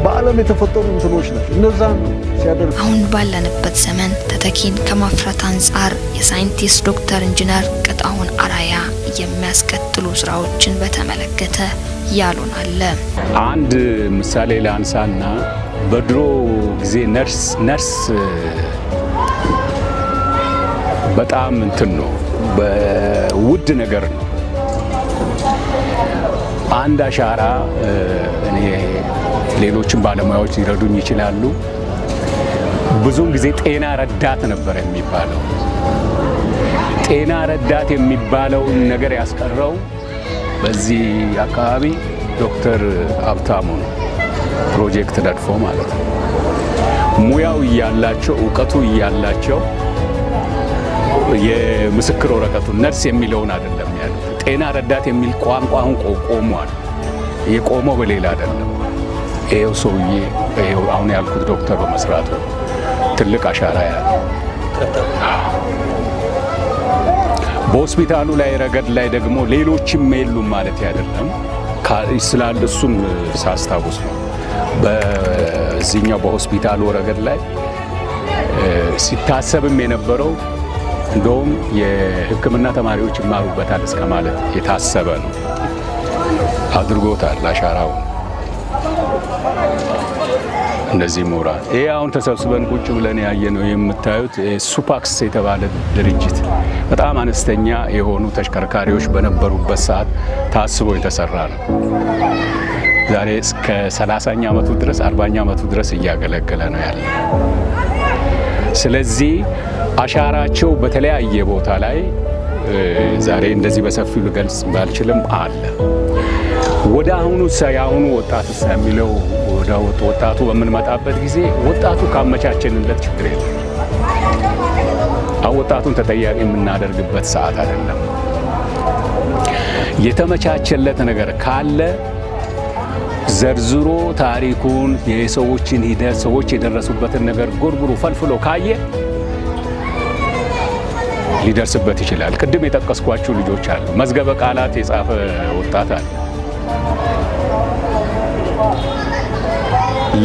በዓለም የተፈጠሩ እንትኖች ናቸው። እነዛን ነው ሲያደርግ አሁን ባለንበት ዘመን ተተኪን ከማፍራት አንጻር የሳይንቲስት ዶክተር ኢንጂነር ቅጣውን አራያ የሚያስቀጥሉ ስራዎችን በተመለከተ ያሉን አለ። አንድ ምሳሌ ላንሳና በድሮ ጊዜ ነርስ በጣም እንትን ነው፣ በውድ ነገር ነው። አንድ አሻራ እኔ ሌሎችን ባለሙያዎች ሊረዱኝ ይችላሉ። ብዙውን ጊዜ ጤና ረዳት ነበር የሚባለው። ጤና ረዳት የሚባለውን ነገር ያስቀረው በዚህ አካባቢ ዶክተር ሀብታሙ ነው። ፕሮጀክት ነድፎ ማለት ነው። ሙያው እያላቸው፣ እውቀቱ እያላቸው የምስክር ወረቀቱ ነርስ የሚለውን አይደለም ያሉት። ጤና ረዳት የሚል ቋንቋ አሁን ቆሟል። የቆመው በሌላ አይደለም። ይሄው ሰውዬ፣ ይሄው አሁን ያልኩት ዶክተር በመስራቱ ትልቅ አሻራ ያለ በሆስፒታሉ ላይ ረገድ ላይ ደግሞ ሌሎችም የሉም ማለት አይደለም፣ ስላለ እሱም ሳስታውስ ነው። በዚህኛው በሆስፒታሉ ረገድ ላይ ሲታሰብም የነበረው እንደውም የሕክምና ተማሪዎች ይማሩበታል እስከ ማለት የታሰበ ነው። አድርጎታል አሻራውን እነዚህ ምሁራን። ይሄ አሁን ተሰብስበን ቁጭ ብለን ያየነው የምታዩት ሱፓክስ የተባለ ድርጅት በጣም አነስተኛ የሆኑ ተሽከርካሪዎች በነበሩበት ሰዓት ታስቦ የተሰራ ነው። ዛሬ እስከ 30ኛ ዓመቱ ድረስ፣ 40ኛ ዓመቱ ድረስ እያገለገለ ነው ያለ። ስለዚህ አሻራቸው በተለያየ ቦታ ላይ ዛሬ እንደዚህ በሰፊው ልገልጽ ባልችልም አለ። ወደ አሁኑ የአሁኑ ወጣት የሚለው ወደ ወጣቱ በምንመጣበት ጊዜ ወጣቱ ካመቻቸንለት ችግር የለም። አሁን ወጣቱን ተጠያቂ የምናደርግበት ሰዓት አይደለም። የተመቻቸለት ነገር ካለ ዘርዝሮ ታሪኩን፣ የሰዎችን ሂደት፣ ሰዎች የደረሱበትን ነገር ጎርጉሮ ፈልፍሎ ካየ ሊደርስበት ይችላል። ቅድም የጠቀስኳቸው ልጆች አሉ። መዝገበ ቃላት የጻፈ ወጣት አለ።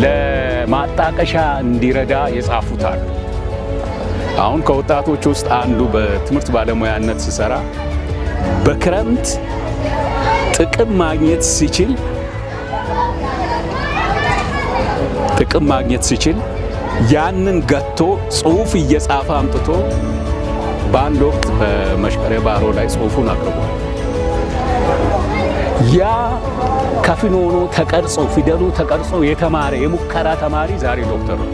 ለማጣቀሻ እንዲረዳ የጻፉት አሉ። አሁን ከወጣቶች ውስጥ አንዱ በትምህርት ባለሙያነት ስሰራ በክረምት ጥቅም ማግኘት ሲችል ያንን ገቶ ጽሁፍ እየጻፈ አምጥቶ በአንድ ወቅት በመሽቀሬ ባሮ ላይ ጽሁፉን አቅርቧል። ያ ከፊል ሆኖ ተቀርጾ፣ ፊደሉ ተቀርጾ የተማረ የሙከራ ተማሪ ዛሬ ዶክተር ነው።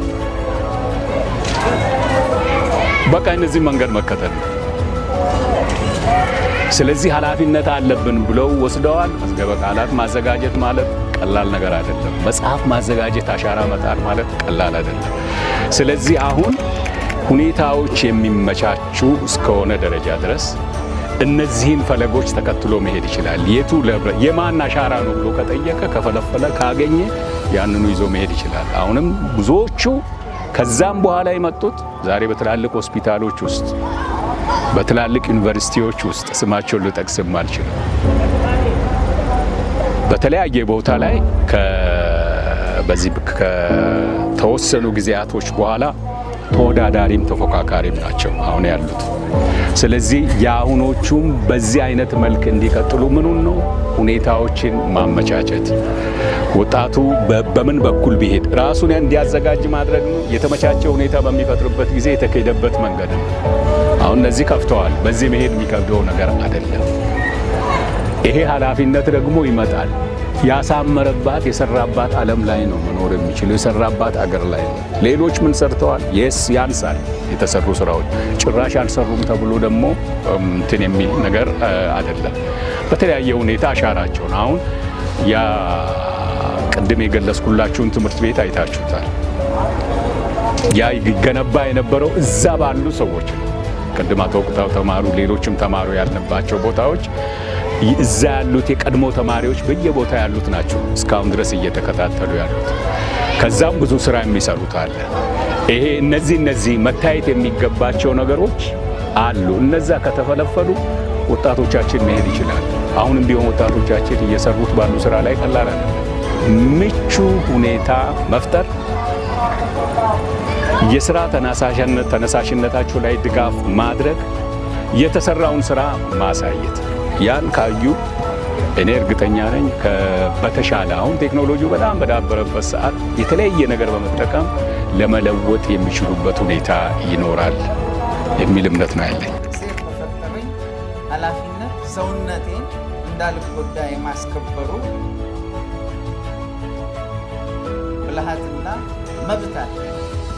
በቃ እነዚህ መንገድ መከተል ነው። ስለዚህ ኃላፊነት አለብን ብለው ወስደዋል። መዝገበ ቃላት ማዘጋጀት ማለት ቀላል ነገር አይደለም። መጽሐፍ ማዘጋጀት፣ አሻራ መጣል ማለት ቀላል አይደለም። ስለዚህ አሁን ሁኔታዎች የሚመቻቹ እስከሆነ ደረጃ ድረስ እነዚህን ፈለጎች ተከትሎ መሄድ ይችላል። የቱ የማን አሻራ ነው ብሎ ከጠየቀ፣ ከፈለፈለ፣ ካገኘ ያንኑ ይዞ መሄድ ይችላል። አሁንም ብዙዎቹ ከዛም በኋላ የመጡት ዛሬ በትላልቅ ሆስፒታሎች ውስጥ፣ በትላልቅ ዩኒቨርሲቲዎች ውስጥ፣ ስማቸውን ልጠቅስም አልችልም፣ በተለያየ ቦታ ላይ በዚህ ከተወሰኑ ጊዜያቶች በኋላ ተወዳዳሪም ተፎካካሪም ናቸው አሁን ያሉት። ስለዚህ የአሁኖቹም በዚህ አይነት መልክ እንዲቀጥሉ ምኑን ነው ሁኔታዎችን ማመቻቸት፣ ወጣቱ በምን በኩል ቢሄድ ራሱን እንዲያዘጋጅ ማድረግ ነው። የተመቻቸ ሁኔታ በሚፈጥርበት ጊዜ የተካሄደበት መንገድ ነው። አሁን እነዚህ ከፍተዋል። በዚህ መሄድ የሚከብደው ነገር አይደለም። ይሄ ኃላፊነት ደግሞ ይመጣል። ያሳመረባት የሰራባት ዓለም ላይ ነው መኖር የሚችለው፣ የሰራባት አገር ላይ ነው። ሌሎች ምን ሰርተዋል? Yes፣ ያንሳል የተሰሩ ስራዎች፣ ጭራሽ አልሰሩም ተብሎ ደግሞ እንትን የሚል ነገር አይደለም። በተለያየ ሁኔታ አሻራቸውን አሁን ያ ቅድም የገለጽኩላችሁን ትምህርት ቤት አይታችሁታል። ያ ይገነባ የነበረው እዛ ባሉ ሰዎች ነው። ቅድም አቶ ቅጣው ተማሩ፣ ሌሎችም ተማሩ ያልንባቸው ቦታዎች እዛ ያሉት የቀድሞ ተማሪዎች በየቦታ ያሉት ናቸው እስካሁን ድረስ እየተከታተሉ ያሉት። ከዛም ብዙ ስራ የሚሰሩት አለ። ይሄ እነዚህ መታየት የሚገባቸው ነገሮች አሉ። እነዛ ከተፈለፈሉ ወጣቶቻችን መሄድ ይችላል። አሁንም ቢሆን ወጣቶቻችን እየሰሩት ባሉ ስራ ላይ ቀላል አይደለም። ምቹ ሁኔታ መፍጠር፣ የስራ ተነሳሽነታቸው ላይ ድጋፍ ማድረግ፣ የተሰራውን ስራ ማሳየት፣ ያን ካዩ እኔ እርግጠኛ ነኝ በተሻለ አሁን ቴክኖሎጂው በጣም በዳበረበት ሰዓት የተለያየ ነገር በመጠቀም ለመለወጥ የሚችሉበት ሁኔታ ይኖራል የሚል እምነት ነው ያለኝ። እግዚአብሔር በፈጠረኝ ኃላፊነት ሰውነቴን እንዳልጎዳ የማስከበሩ ብልሃትና መብት አለ፣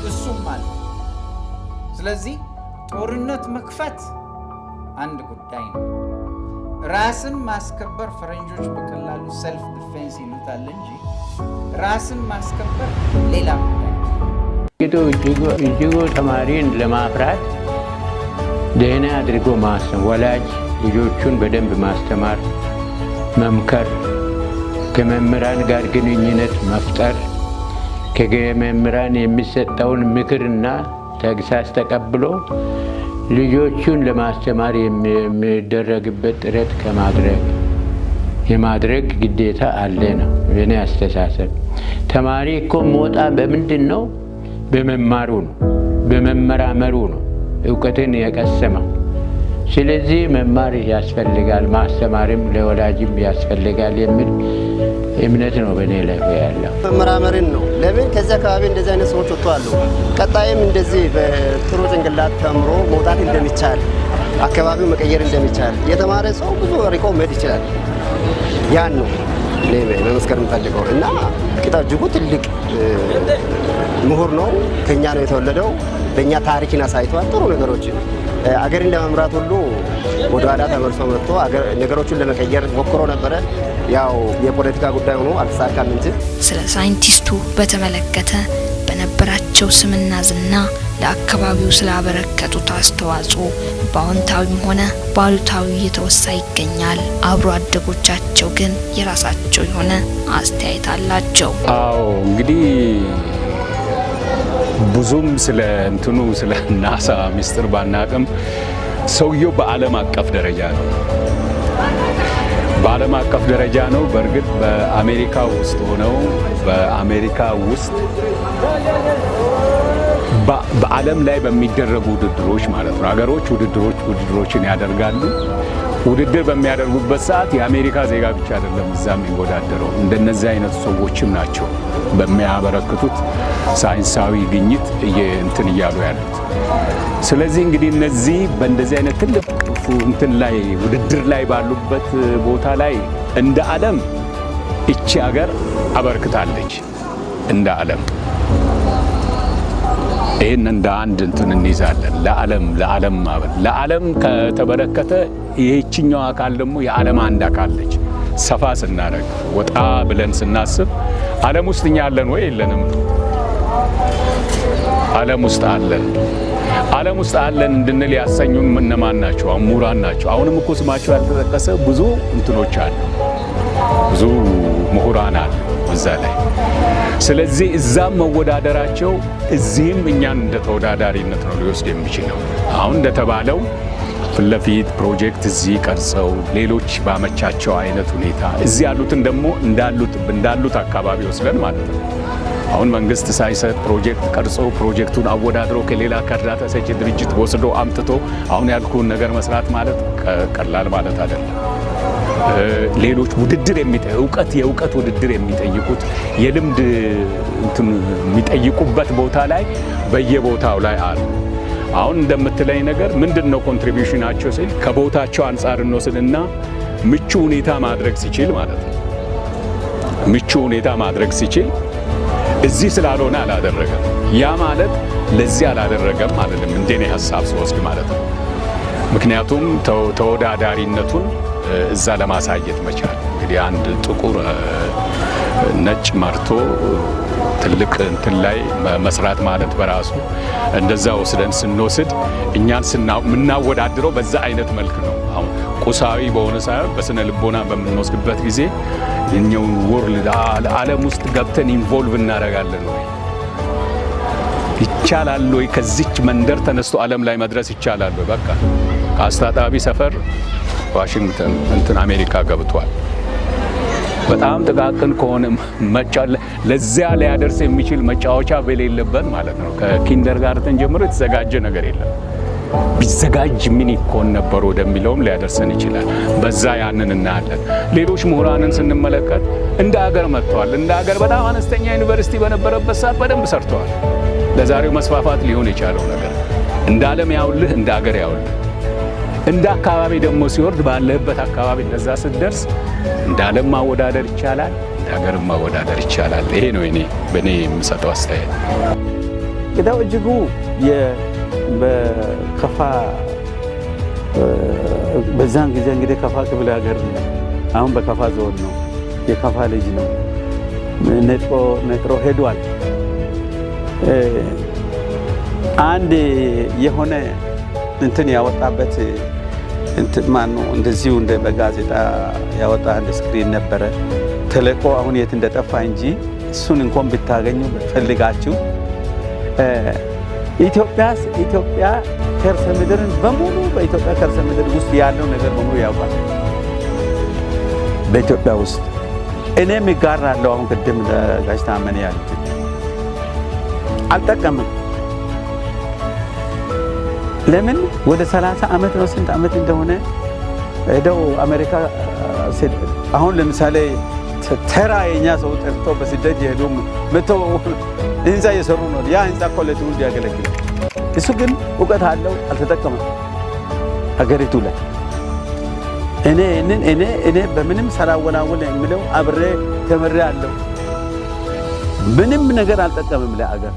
እሱም አለ። ስለዚህ ጦርነት መክፈት አንድ ጉዳይ ነው። ራስን ማስከበር ፈረንጆች በቀላሉ self defense ይሉታል እንጂ ራስን ማስከበር ሌላ ጉዳይ ነው። እጅጉ ተማሪን ለማፍራት ደህና አድርጎ ማስተማር፣ ወላጅ ልጆቹን በደንብ ማስተማር፣ መምከር፣ ከመምህራን ጋር ግንኙነት መፍጠር፣ ከመምህራን የሚሰጠውን ምክርና ተግሳጽ ተቀብሎ ልጆቹን ለማስተማር የሚደረግበት ጥረት ከማድረግ የማድረግ ግዴታ አለ ነው የኔ አስተሳሰብ። ተማሪ እኮ ሞጣ በምንድን ነው? በመማሩ ነው፣ በመመራመሩ ነው እውቀትን የቀሰመው። ስለዚህ መማር ያስፈልጋል፣ ማስተማርም ለወላጅም ያስፈልጋል የሚል እምነት ነው በእኔ ላይ ያለው። መመራመርን ነው። ለምን ከዚህ አካባቢ እንደዚህ አይነት ሰዎች ወጥተዋል። ቀጣይም እንደዚህ በጥሩ ጭንቅላት ተምሮ መውጣት እንደሚቻል፣ አካባቢው መቀየር እንደሚቻል፣ የተማረ ሰው ብዙ ርቆ መሄድ ይችላል። ያን ነው እኔ መመስከር የምፈልገው። እና ቅጣው እጅጉ ትልቅ ምሁር ነው። ከኛ ነው የተወለደው። በእኛ ታሪክን አሳይቷል። ጥሩ ነገሮችን አገርን ለመምራት ሁሉ ወደኋላ ተመልሶ መጥቶ ነገሮችን ለመቀየር ሞክሮ ነበረ። ያው የፖለቲካ ጉዳይ ሆኖ አልተሳካም እንጂ። ስለ ሳይንቲስቱ በተመለከተ በነበራቸው ስምና ዝና ለአካባቢው ስላበረከቱት አስተዋጽኦ በአዎንታዊም ሆነ በአሉታዊ እየተወሳ ይገኛል። አብሮ አደጎቻቸው ግን የራሳቸው የሆነ አስተያየት አላቸው። አዎ፣ እንግዲህ ብዙም ስለ እንትኑ ስለ ናሳ ሚስጥር ባናቅም ሰውየው በዓለም አቀፍ ደረጃ ነው። በዓለም አቀፍ ደረጃ ነው። በእርግጥ በአሜሪካ ውስጥ ሆነው በአሜሪካ ውስጥ በዓለም ላይ በሚደረጉ ውድድሮች ማለት ነው። ሀገሮች ውድድሮችን ያደርጋሉ። ውድድር በሚያደርጉበት ሰዓት የአሜሪካ ዜጋ ብቻ አይደለም እዛ የሚወዳደረው። እንደነዚህ አይነት ሰዎችም ናቸው በሚያበረክቱት ሳይንሳዊ ግኝት እንትን እያሉ ያሉት። ስለዚህ እንግዲህ እነዚህ በእንደዚህ አይነት ትልቅ እንትን ላይ ውድድር ላይ ባሉበት ቦታ ላይ እንደ ዓለም እቺ ሀገር አበርክታለች። እንደ ዓለም ይህን እንደ አንድ እንትን እንይዛለን። ለዓለም ከተበረከተ ይህችኛው አካል ደግሞ የዓለም አንድ አካል ነች። ሰፋ ስናደርግ፣ ወጣ ብለን ስናስብ ዓለም ውስጥ እኛ አለን ወይ የለንም ነው። ዓለም ውስጥ አለን። ዓለም ውስጥ አለን እንድንል ያሰኙን እነማን ናቸው? ምሁራን ናቸው። አሁንም እኮ ስማቸው ያልተጠቀሰ ብዙ እንትኖች አሉ፣ ብዙ ምሁራን አሉ እዛ ላይ። ስለዚህ እዛም መወዳደራቸው እዚህም እኛን እንደ ተወዳዳሪነት ነው ሊወስድ የሚችለው። አሁን እንደተባለው ፊት ለፊት ፕሮጀክት እዚህ ቀርጸው ሌሎች ባመቻቸው አይነት ሁኔታ እዚህ ያሉትን ደግሞ እንዳሉት አካባቢ ወስደን ማለት ነው። አሁን መንግስት ሳይሰጥ ፕሮጀክት ቀርጾ፣ ፕሮጀክቱን አወዳድሮ፣ ከሌላ ከእርዳታ ሰጪ ድርጅት ወስዶ አምጥቶ አሁን ያልኩህን ነገር መስራት ማለት ቀላል ማለት አይደለም። ሌሎች ውድድር እውቀት የእውቀት ውድድር የሚጠይቁት፣ የልምድ እንትን የሚጠይቁበት ቦታ ላይ በየቦታው ላይ አሉ። አሁን እንደምትለኝ ነገር ምንድን ነው contribution ኣቸው ሲል ከቦታቸው አንጻር እንወስድና ምቹ ሁኔታ ማድረግ ሲችል ማለት ነው። ምቹ ሁኔታ ማድረግ ሲችል እዚህ ስላልሆነ አላደረገም። ያ ማለት ለዚህ አላደረገም አይደለም፣ እንደኔ ሀሳብ ስወስድ ማለት ነው። ምክንያቱም ተወዳዳሪነቱን እዛ ለማሳየት መቻል እንግዲህ አንድ ጥቁር ነጭ መርቶ ትልቅ እንትን ላይ መስራት ማለት በራሱ እንደዛ ወስደን ስንወስድ እኛን የምናወዳድረው በዛ አይነት መልክ ነው። አሁን ቁሳዊ በሆነ ሳይሆን በስነ ልቦና በምንወስድበት ጊዜ እኛውን world ዓለም ውስጥ ገብተን involve እናደርጋለን ወይ? ይቻላል ወይ? ከዚች መንደር ተነስቶ ዓለም ላይ መድረስ ይቻላል ወይ? በቃ ከአስታጣቢ ሰፈር ዋሽንግተን እንትን አሜሪካ ገብቷል። በጣም ጥቃቅን ከሆነ ለዚያ ሊያደርስ የሚችል መጫወቻ በሌለበት ማለት ነው። ከ kindergarten ጀምሮ የተዘጋጀ ነገር የለም። ቢዘጋጅ ምን ይኮን ነበር ወደሚለውም ሊያደርሰን ይችላል። በዛ ያንን እናያለን። ሌሎች ምሁራንን ስንመለከት እንደ ሀገር መጥተዋል። እንደ ሀገር በጣም አነስተኛ ዩኒቨርሲቲ በነበረበት ሰዓት በደንብ ሰርተዋል። ለዛሬው መስፋፋት ሊሆን የቻለው ነገር እንደ ዓለም ያውልህ፣ እንደ ሀገር ያውልህ፣ እንደ አካባቢ ደግሞ ሲወርድ ባለህበት አካባቢ እንደዛ ስትደርስ እንደ ዓለም ማወዳደር ይቻላል፣ እንደ ሀገርም ማወዳደር ይቻላል። ይሄ ነው እኔ በእኔ የምሰጠው አስተያየት። ቅጣው እጅጉ በከፋ በዛን ጊዜ እንግዲህ ከፋ ክፍለ ሀገር ነው። አሁን በከፋ ዞን ነው። የከፋ ልጅ ነው። ነጥሮ ሄዷል። አንድ የሆነ እንትን ያወጣበት እንትን ማነው እንደዚሁ እንደ በጋዜጣ ያወጣ አንድ screen ነበረ ተለቆ አሁን የት እንደጠፋ እንጂ እሱን እንኳን ብታገኙ ፈልጋችሁ ኢትዮጵያ ከርሰ ምድርን በሙሉ በኢትዮጵያ ከርሰ ምድር ውስጥ ያለው ነገር በሙሉ ያውቃል። በኢትዮጵያ ውስጥ እኔም እጋራለሁ። አሁን ቅድም ለጋሽ ታመነ ያሉት አልጠቀምም። ለምን ወደ 30 ዓመት ነው፣ ስንት ዓመት እንደሆነ ሄደው አሜሪካ። አሁን ለምሳሌ ተራ የኛ ሰው ጠፍቶ በስደት የሄዱም መተው ህንፃ እየሰሩ ነው። ያ ህንፃ እኮ ለትውልድ ያገለግላል። እሱ ግን እውቀት አለው፣ አልተጠቀመም ሀገሪቱ ላይ። እኔ ይህንን እኔ በምንም ሳላወላውል የምለው አብሬ ተምሬ አለሁ። ምንም ነገር አልጠቀምም ለአገር፣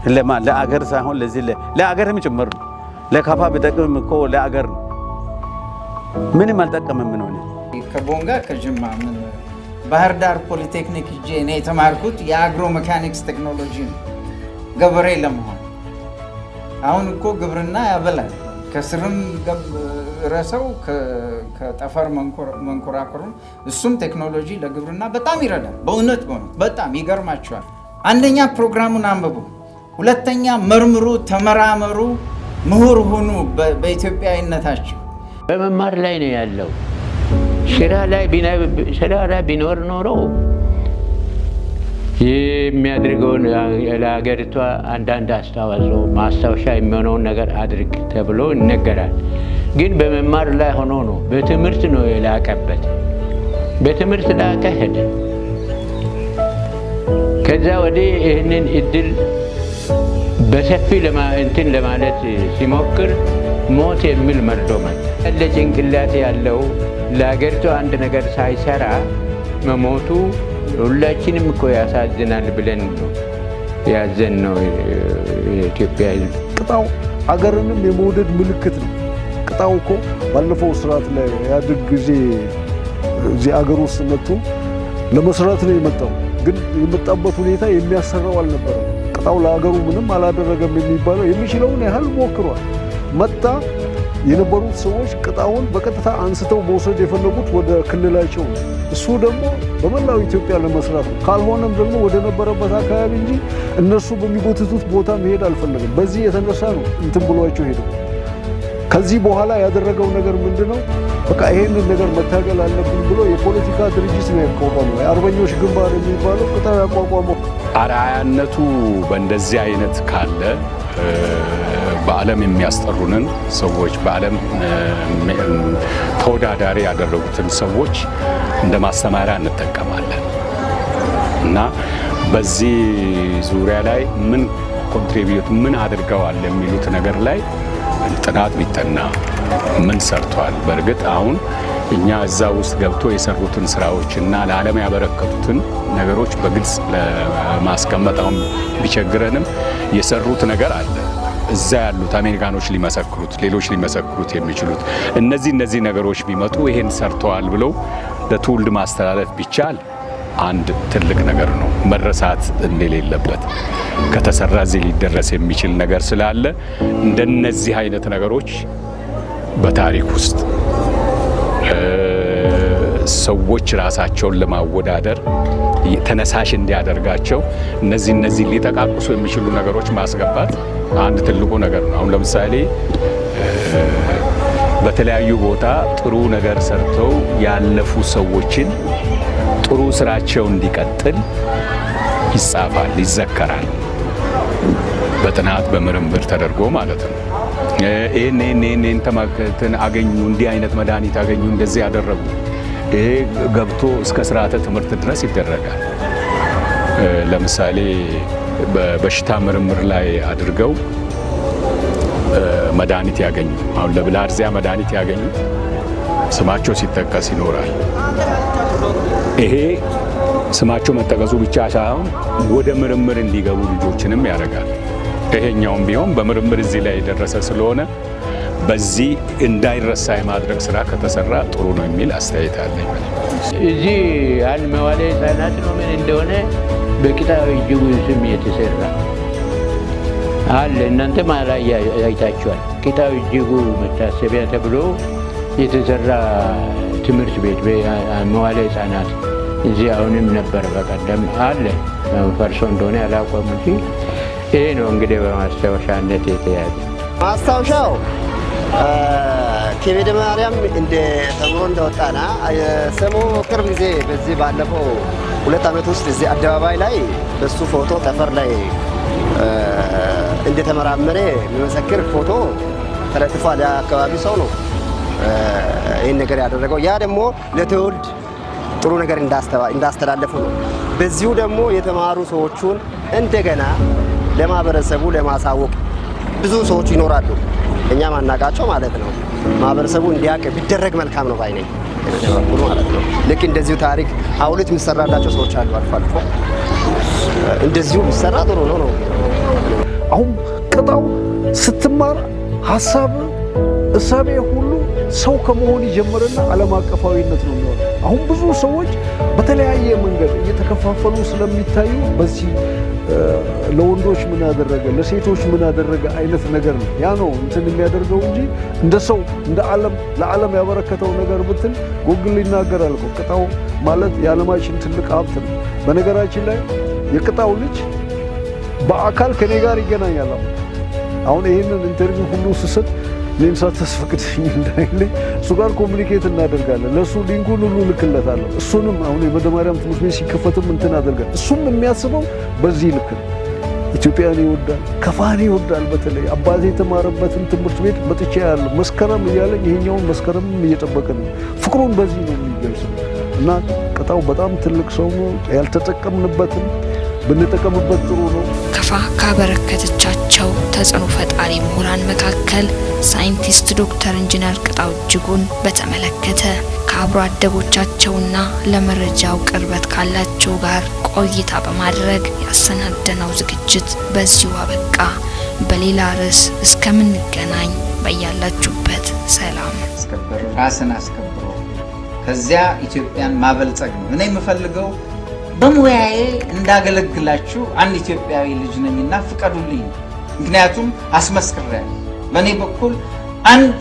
ለማን ለአገር ሳይሆን ለዚህ ለአገርም ጭምር ነው። ለካፋ ቢጠቅምም እኮ ለአገር ነው። ምንም አልጠቀምም ነው። ከቦንጋ ከጅማ ምን ባህር ዳር ፖሊቴክኒክ ሄጄ እኔ የተማርኩት የ agro mechanics ቴክኖሎጂ ነው፣ ገበሬ ለመሆን። አሁን እኮ ግብርና ያበላል። ከስርም ረሰው ከጠፈር መንኮራኩርም እሱም ቴክኖሎጂ ለግብርና በጣም ይረዳል። በእውነት በእውነት በጣም ይገርማቸዋል። አንደኛ ፕሮግራሙን አንብቡ፣ ሁለተኛ መርምሩ፣ ተመራመሩ፣ ምሁር ሁኑ በኢትዮጵያዊነታችሁ። በመማር ላይ ነው ያለው። ስራ ላይ ቢኖር ኖሮ የሚያደርገውን ለሀገሪቷ አንዳንድ አስተዋጽኦ ማስታወሻ የሚሆነውን ነገር አድርግ ተብሎ ይነገራል። ግን በመማር ላይ ሆኖ ነው፣ በትምህርት ነው የላቀበት። በትምህርት ላቀ ሄደ። ከዛ ወዲህ ይህንን እድል በሰፊ እንትን ለማለት ሲሞክር ሞት የሚል መርዶ መጣ። ያለ ጭንቅላት ያለው ለሀገሪቱ አንድ ነገር ሳይሰራ መሞቱ ሁላችንም እኮ ያሳዝናል ብለን ነው ያዘን ነው የኢትዮጵያ ሕዝብ። ቅጣው አገርንም የመውደድ ምልክት ነው። ቅጣው እኮ ባለፈው ስርዓት ላይ ኢህአዴግ ጊዜ እዚህ አገር ውስጥ መጥቶ ለመስራት ነው የመጣው። ግን የመጣበት ሁኔታ የሚያሰራው አልነበረም። ቅጣው ለአገሩ ምንም አላደረገም የሚባለው የሚችለውን ያህል ሞክሯል። መጣ፣ የነበሩት ሰዎች ቅጣውን በቀጥታ አንስተው መውሰድ የፈለጉት ወደ ክልላቸው ነው። እሱ ደግሞ በመላው ኢትዮጵያ ለመስራት ነው። ካልሆነም ደግሞ ወደ ነበረበት አካባቢ እንጂ እነሱ በሚጎትቱት ቦታ መሄድ አልፈለገም። በዚህ የተነሳ ነው እንትን ብሏቸው ሄደው። ከዚህ በኋላ ያደረገው ነገር ምንድነው? በቃ ይሄንን ነገር መታገል አለብን ብሎ የፖለቲካ ድርጅት ነው ያቋቋመው። የአርበኞች ግንባር የሚባለው ቅጣው ያቋቋመው። አርአያነቱ በእንደዚህ አይነት ካለ በዓለም የሚያስጠሩንን ሰዎች፣ በዓለም ተወዳዳሪ ያደረጉትን ሰዎች እንደ ማስተማሪያ እንጠቀማለን እና በዚህ ዙሪያ ላይ ምን contribute ምን አድርገዋል የሚሉት ነገር ላይ ጥናት ቢጠና ምን ሰርቷል። በእርግጥ አሁን እኛ እዛ ውስጥ ገብቶ የሰሩትን ስራዎች እና ለዓለም ያበረከቱትን ነገሮች በግልጽ ለማስቀመጥ አሁን ቢቸግረንም የሰሩት ነገር አለ። እዛ ያሉት አሜሪካኖች ሊመሰክሩት፣ ሌሎች ሊመሰክሩት የሚችሉት እነዚህ ነገሮች ቢመጡ ይሄን ሰርተዋል ብለው ለትውልድ ማስተላለፍ ቢቻል አንድ ትልቅ ነገር ነው። መረሳት እንደሌለበት ከተሰራ እዚህ ሊደረስ የሚችል ነገር ስላለ እንደነዚህ አይነት ነገሮች በታሪክ ውስጥ ሰዎች ራሳቸውን ለማወዳደር ተነሳሽ እንዲያደርጋቸው እነዚህ ሊጠቃቅሱ የሚችሉ ነገሮች ማስገባት አንድ ትልቁ ነገር ነው። አሁን ለምሳሌ በተለያዩ ቦታ ጥሩ ነገር ሰርተው ያለፉ ሰዎችን ጥሩ ስራቸው እንዲቀጥል ይጻፋል፣ ይዘከራል። በጥናት በምርምር ተደርጎ ማለት ነው። ይሄን ይሄን ይሄን ተማከትን አገኙ፣ እንዲህ አይነት መድኃኒት አገኙ፣ እንደዚህ ያደረጉ፣ ይሄ ገብቶ እስከ ስርዓተ ትምህርት ድረስ ይደረጋል። ለምሳሌ በበሽታ ምርምር ላይ አድርገው መድኃኒት ያገኙ፣ አሁን ለብልሃርዚያ መድኃኒት ያገኙ ስማቸው ሲጠቀስ ይኖራል። ይሄ ስማቸው መጠቀሱ ብቻ ሳይሆን ወደ ምርምር እንዲገቡ ልጆችንም ያደርጋል። ይሄኛውም ቢሆን በምርምር እዚህ ላይ የደረሰ ስለሆነ በዚህ እንዳይረሳ የማድረግ ስራ ከተሰራ ጥሩ ነው የሚል አስተያየት አለኝ። እዚህ አንድ መዋለ ሕፃናት ነው ምን እንደሆነ በቅጣው እጅጉ ስም የተሰራ አለ። እናንተም አይታችኋል። ቅጣው እጅጉ መታሰቢያ ተብሎ የተሰራ ትምህርት ቤት መዋለ ሕፃናት እዚህ አሁንም ነበር፣ በቀደም አለ። ፈርሶ እንደሆነ አላውቅም እንጂ ይሄ ነው እንግዲህ በማስታወሻነት የተያዘ። ማስታወሻው ከቤተ ማርያም እንደ ተምሮ እንደወጣና ስሙ ቅርብ ጊዜ በዚህ ባለፈው 2 ዓመት ውስጥ እዚህ አደባባይ ላይ በሱ ፎቶ ጠፈር ላይ እንደተመራመረ የሚመሰክር ፎቶ ተለጥፏል። የአካባቢ ሰው ነው ይህን ነገር ያደረገው። ያ ደግሞ ለትውልድ ጥሩ ነገር እንዳስተላለፉ ነው። በዚሁ ደግሞ የተማሩ ሰዎቹን እንደገና ለማህበረሰቡ ለማሳወቅ፣ ብዙ ሰዎች ይኖራሉ እኛ ማናቃቸው ማለት ነው። ማህበረሰቡ እንዲያውቅ ቢደረግ መልካም ነው ባይ ነኝ በኩል ማለት ነው። ልክ እንደዚሁ ታሪክ ሐውልት የሚሰራላቸው ሰዎች አሉ፣ አልፎ አልፎ እንደዚሁ ቢሰራ ጥሩ ነው። አሁን ቅጣው ስትማር ሀሳብ እሳቤ ሁሉ ሰው ከመሆን ይጀምርና ዓለም አቀፋዊነት ነው የሚሆነው። አሁን ብዙ ሰዎች በተለያየ መንገድ እየተከፋፈሉ ስለሚታዩ በዚህ ለወንዶች ምን አደረገ፣ ለሴቶች ምን አደረገ አይነት ነገር ነው። ያ ነው እንትን የሚያደርገው እንጂ እንደ ሰው እንደ ዓለም ለዓለም ያበረከተው ነገር ብትል ጎግል ይናገራል እኮ። ቅጣው ማለት የዓለማችን ትልቅ ሀብት ነው። በነገራችን ላይ የቅጣው ልጅ በአካል ከኔ ጋር ይገናኛል። አሁን ይህንን interview ሁሉ ስሰጥ እኔን ሳታስፈቅደኝ እንዳይለኝ፣ እሱ ጋር communicate እናደርጋለን። ለእሱ link ኡን ሁሉ እልክለታለሁ። እሱንም አሁን የበደማርያም ትምህርት ቤት ሲከፈትም እንትን አደርጋለሁ። እሱም የሚያስበው በዚህ ልክ ነው። ኢትዮጵያን ይወዳል፣ ከፋን ይወዳል። በተለይ አባቴ የተማረበትን ትምህርት ቤት መጥቼ ያለሁ መስከረም እያለኝ ይሄኛውን መስከረም እየጠበቀ ነው። ፍቅሩን በዚህ ነው የሚገልጸው እና ቅጣው በጣም ትልቅ ሰው ነው። ያልተጠቀምንበትም ብንጠቀምበት ጥሩ ነው። ከፋ ካበረከተቻቸው ተጽዕኖ ፈጣሪ ምሁራን መካከል ሳይንቲስት ዶክተር ኢንጂነር ቅጣው እጅጉን በተመለከተ ከአብሮ አደጎቻቸውና ለመረጃው ቅርበት ካላቸው ጋር ቆይታ በማድረግ ያሰናደነው ዝግጅት በዚሁ አበቃ። በሌላ ርዕስ እስከምንገናኝ በያላችሁበት ሰላም። አስከብር፣ ራስን አስከብሮ ከዚያ ኢትዮጵያን ማበልጸግ ነው። እኔ የምፈልገው በሙያዬ እንዳገለግላችሁ አንድ ኢትዮጵያዊ ልጅ ነኝና ፍቀዱልኝ ነው። ምክንያቱም አስመስክሬያለሁ። በእኔ በኩል አንድ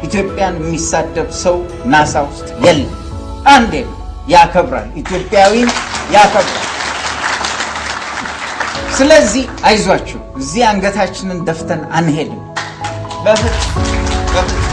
ኢትዮጵያን የሚሳደብ ሰው ናሳ ውስጥ የለም። አንድ የለም። ያከብራል፣ ኢትዮጵያዊን ያከብራል። ስለዚህ አይዟችሁ፣ እዚህ አንገታችንን ደፍተን አንሄድም። በፍጹም በፍጹም።